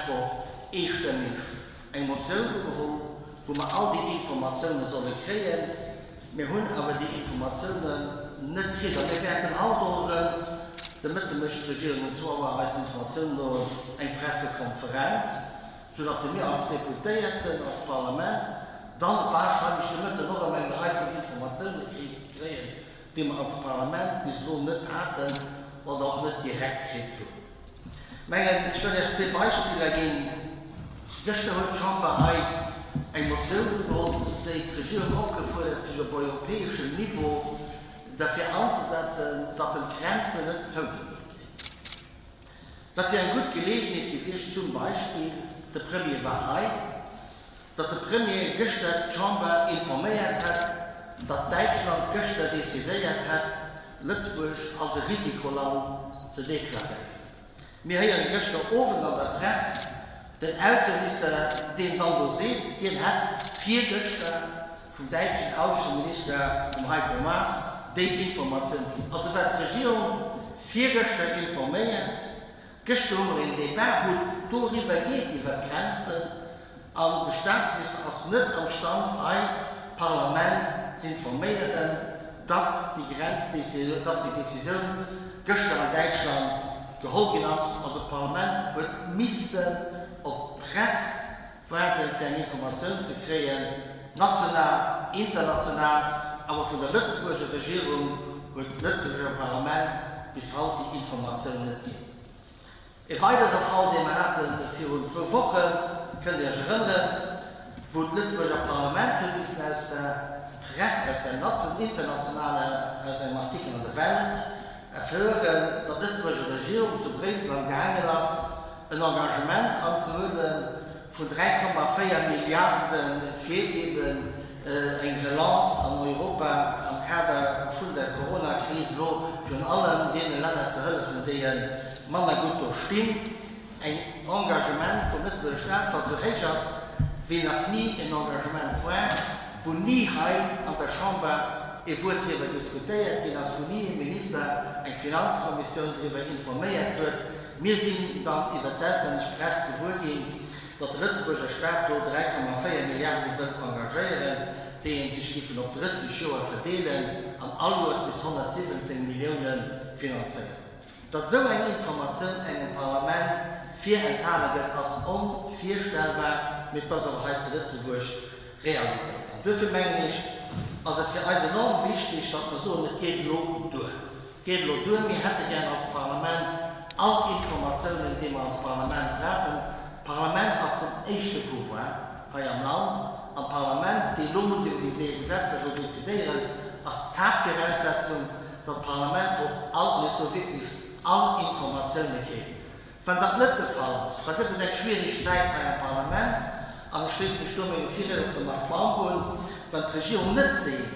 d'lescht Woch eestëmmeg eng Motioun ugeholl, wou mer all déi Informatioune solle kréien. Mir hunn awer déi Informatiounen net kritt a mir wäerten haut och erëm, de Mëtte mécht d'Regierung um zwou Auer eisen Informatiounen no eng Pressekonferenz, soudatt mir als Deputéierten, als Parlament dann wahrscheinlech de Mëtten och erëm eng Rei vun Informatioune kréien, déi mer als Parlament bis elo net haten oder och net direkt kritt hunn. Mengen, ech wëll Iech zwee Beispiller ginn. Gëschter huet d'Chamber hei eng Motioun ugeholl, déi d'Regierung opgefuerdert, sech op europäeschem Niveau derfir anzesetzen, datt en d'Grenzen net zougemeet sinn. Dat wier eng gutt Geleegenheet gewiescht, zum Beispill, de Premier war hei, datt de Premier gëschter d'Chamber informéiert hätt, datt Däitschland gëschter decidéiert hätt, Lëtzebuerg als e Risikoland ze deklaréieren. Mir héiere gëschter Owend an der Press den Ausseminister, deen dann do seet, hien hätt virgëschter vum däitschen Ausseminister, vum Heiko Maas, déi Informatioun kritt. Also war d'Regierung virgëschter informéiert. Gëschter hu mer een Débat, wou et doriwwer geet, iwwert d'Grenzen, an de Staatsminister ass net am Stand, hei d'Parlament z'informéieren, datt déi Grenzdécisioun, datt déi Décisioun gëschter an Däitschland geholl ginn ass. Also d'Parlament huet missten op d'Press waarden, fir eng Informatioun ze kréien, national, international, awer vun der Lëtzebuerger Regierung huet d'Lëtzebuerger Parlament bis haut déi Informatioun net ginn. E weidere Fall, dee mer hate virun zwou Wochen, kënnt Dir Iech erënneren, wou d'Lëtzebuerger Parlament huet missen aus der Press, aus der internationaler, aus engem Artikel an der Welt erfueren, datt d'Lëtzebuerger Regierung zu Bréissel am gaangen ass, en Engagement anzehuele vun 3,4 Milliarde fir eben eng Relance an Europa am Kader vun der Coronakris, elo virun allem deene Länner ze hëllefen, déi manner gutt do stinn. En Engagement vum Lëtzebuerger Staat, wat esou héich ass, wéi nach ni en Engagement war, wou ni hei an der Chamber ee Wuert driwwer diskutéiert ginn ass, wou ni ee Minister eng Finanzkommissioun driwwer informéiert huet. Mir sinn dann iwwer d'auslännesch Press gewuer ginn, datt de Lëtzebuerger Staat do 3,4 Milliarde wëllt engagéieren, déi ee sech giffen op 30 Joer verdeelen an all Joers bis 117 Millioune finanzéieren. Datt esou eng Informatioun engem Parlament virenthale gëtt, ass onvirstellbar, mee et ass awer hei zu Lëtzebuerg Realitéit. An duerfir mengen ech, ass et fir eis enorm wichteg, datt mer soen, et geet elo duer. Geet elo duer. Mir hätte gär als Parlament all d'Informatiounen, déi mer als Parlament brauchen. D'Parlament ass den éischte Pouvoir hei am Land. An d'Parlament, déi elo muss iwwer déi Gesetzer do decidéieren, ass d'Haaptviraussetzung, datt d'Parlament och all, an ech soe wierklech all Informatioune kritt. Wann dat net de Fall ass, da gëtt et eng schwierig Zäit hei am Parlament. An ech schléisse mech do mengem Virriedner, dem Marc Baum, un, Wann d'Regierung net seet,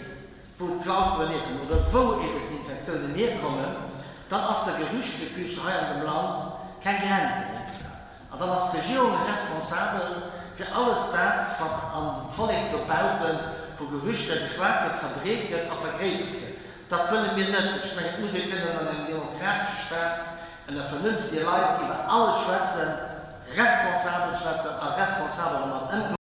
wou d'Clusteren hierkommen oder wou eben d'Infektiounen hierkommen, dann ass der Gerüchteküche hei an dem Land keng Grenze méi gesat. An dann ass d'Regierung responsabel fir alles dat, wat an dem Vollek dobausse vu Gerüchter geschwat gëtt, verbreet gëtt a vergréissert gëtt. Dat wëlle mir net. Ech mengen, et muss ee kënnen an engem demokratesche Staat ënner vernünftige Leit iwwer alles schwätzen, responsabel schwätzen a responsabel domat ëmgoen.